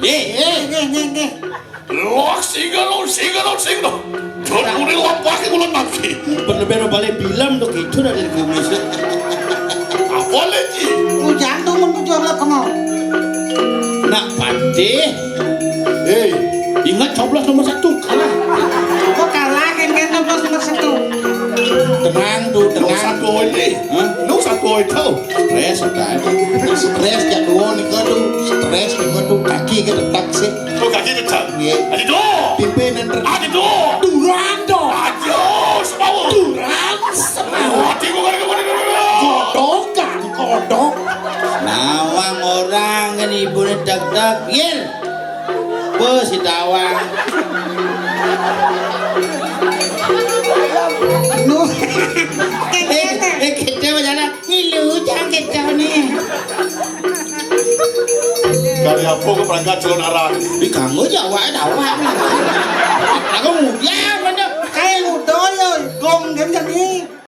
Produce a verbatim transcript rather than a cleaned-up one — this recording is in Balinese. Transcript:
Eh, eh, eh, eh, eh. Lok singa lo, singa lo, singa lo. Jon muni lapake ulun mangki. Perlu bero balik bilam tuh gitu dari kumis. Apa lagi? Ujang tuh mun bujur lah kamu. Nak Patih. Hei, ingat coblos nomor satu, kalah. Kok kalah kan kan coblos nomor satu. Tenang tuh, tenang. Nomor satu ini. Hah? Nomor satu itu. Stres, stres. Stres jadwal nih, aduh. Stres nih, aduh. Kaki ke detak sih. Tuh kaki kecak. Iya. Aduh. Pimpinan ter- Aduh. Duran dong. Aduh, semau. Duran semau. Hati gua kali kemana dulu? Kodokan, kodok. Nawang orang kan ibu detak-detak. Yel. Bos si tawang. Nu. Eh, eh, kita macam mana? Ngilu jangan kita ni. Kali apa ke perangkat calon arang? Di kanggo Jawa ada awak. Aku muda mana?